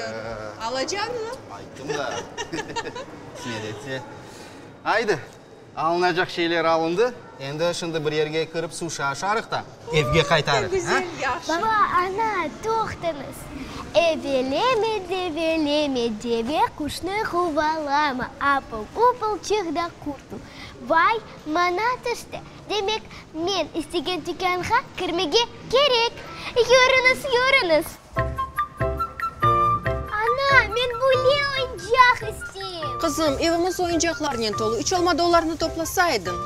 Anter. Alacağıñmı? Ayttım da. Qısmet etse. Aydı, alınacaq şeyler alındı. Endi şimdi bir yerge kirip suşi aşarıq da, evge qaytarıq. Ne güzel, yahşı. Baba, ana, toqtañız. Eveleme, develeme, deve quşnı quvalama, apıl-upıl çıq da qurtul. Vay, mana tüşti. Demek, men istegen tükânğa kirmege kerek. Yürüñiz, yürüñiz! Ana, men böyle oyuncaq isteyim! Qızım, evimiz oyuncaqlarnen tolu, iç olmadı olarnı toplasa ediñ.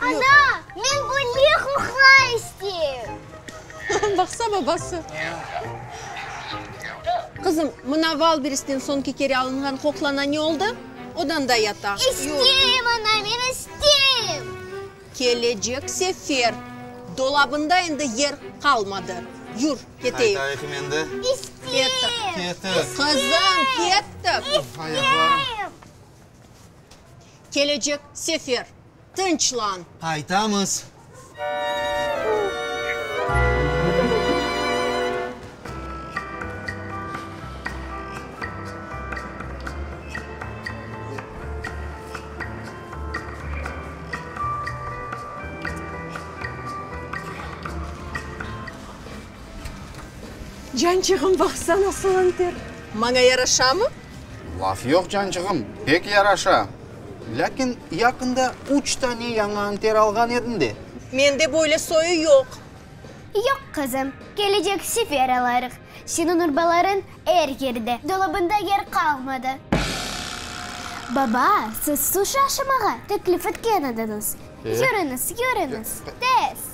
Ana, men böyle qoqla isteyim! Baqsa, babası. Qızım, mına Valberisten soñki kere alınğan qoqlana ne oldı? Odanda yata. İsteyim, ana, men isteyim! Kelecek sefer. Dolabında endi yer qalmadı. Yur, keteyik. Qaytayıqım endi. İsteyim! Kettik. Qızım, kettik! Ayaqlarım. Kelecek sefer. Tınçlan. Qaytamız. Cançığım, baqsa nasıl anter. Maña yaraşamı? Laf yoq, cançığım, pek yaraşa. Lâkin yaqında üç tane yañı anter alğan ediñ de. Mende böyle soyu yoq. Yoq, qızım, kelecek sefer alarıq. Seniñ urbalarıñ er yerde, dolabında yer qalmadı. Baba, siz suşi aşamağa teklif etken ediñiz. Yürüñiz, yürüñiz, tez!